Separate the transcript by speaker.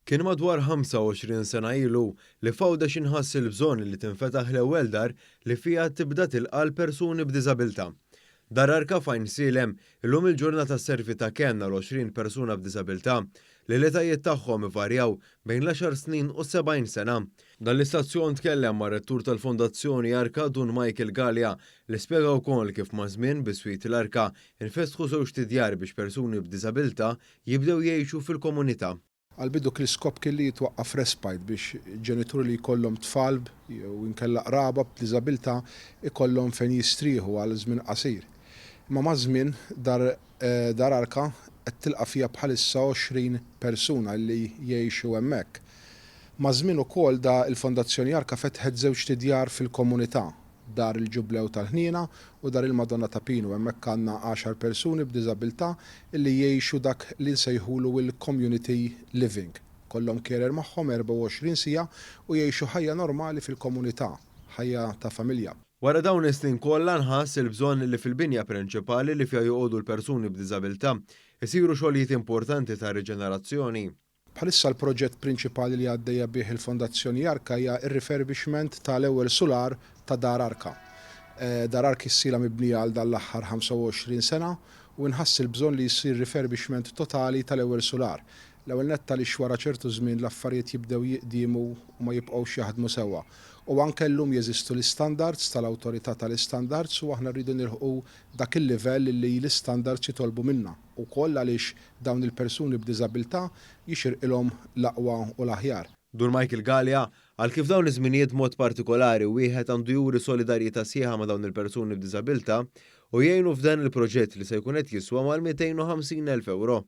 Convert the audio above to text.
Speaker 1: Kien madwar 25 sena ilu li f'Għawdex inħass il-bżonn li tinfetaħ l-ewwel dar li fiha tibda tilqa' l-persuni b'diżabilità. Dar Arka f'Għajnsielem illum il-ġurnata sservi ta' kenn għal 20 persuna b'diżabilità li l-etajiet tagħhom ivarjaw bejn l-għaxar snin u s-70 sena. Dan l-istazzjon tkellem mar-Rettur tal-Fondazzjoni Arka Dun Michael Galea li spjega wkoll kif maż-żmien biswit l-Arka infetħu żewġt idjar biex persuni b'diżabilità jibdew jgħixu fil-komunità.
Speaker 2: Għall-bidu l-iskop kien li jitwaqqaf respite biex ġenituri li jkollhom tfal jew inkella qraba b'diżabilità ikollhom fejn jistrieħu għal żmien qasir. Imma maż-żmien Dar Dar Arka qed tilqa' fiha bħalissa 20 persuna li jgħixu hemmhekk. Maż-żmien ukoll da il-Fondazzjoni Arka fetħet żewġt idjar fil-komunità. Dar il-Ġublew tal-Ħniena u Dar il-Madonna ta' Pinu. Hemmhekk għandna għaxar persuni b'diżabilità li jgħixu dak li nsejħulu l-community living. Ikollhom carer magħhom 24 siegħa u jgħixu ħajja normali fil-komunità, ħajja ta' familja.
Speaker 1: Wara dawn is-snin kollha nħass il-bżonn li fil-binja prinċipali li fiha joqogħdu l-persuni b'diżabilità isiru xogħlijiet importanti ta' riġenerazzjoni.
Speaker 2: Bħalissa l-proġett prinċipali li għaddejja bih il-Fondazzjoni Arka hija r-refurbishment tal-ewwel sular ta' Dar Arka. Dar Arka ilha mibnija għal dan l-aħħar 25 sena u nħass il-bżonn li jsir refurbishment totali tal-ewwel sular. L-ewwel nett għaliex wara ċertu żmien l-affarijiet jibdew jiqdiemu u ma jibqgħux jaħdmu sewwa. U anke llum jeżistu l-istandards tal-awtorità tal-istandards u aħna rridu nilħqu dak il-livell li l-istandards jitolbu minna wkoll għaliex dawn il-persuni b'diżabilità jixirqilhom l-aqwa u l-aħjar.
Speaker 1: Dun Michael Galea qal kif dawn iż-żminijiet mod partikolari wieħed għandu juri solidarjetà sħiħa ma' dawn il-persuni b'diżabilità u jgħinu f'dan il-proġett li se jkun qed jiswa mal-250,000 euro.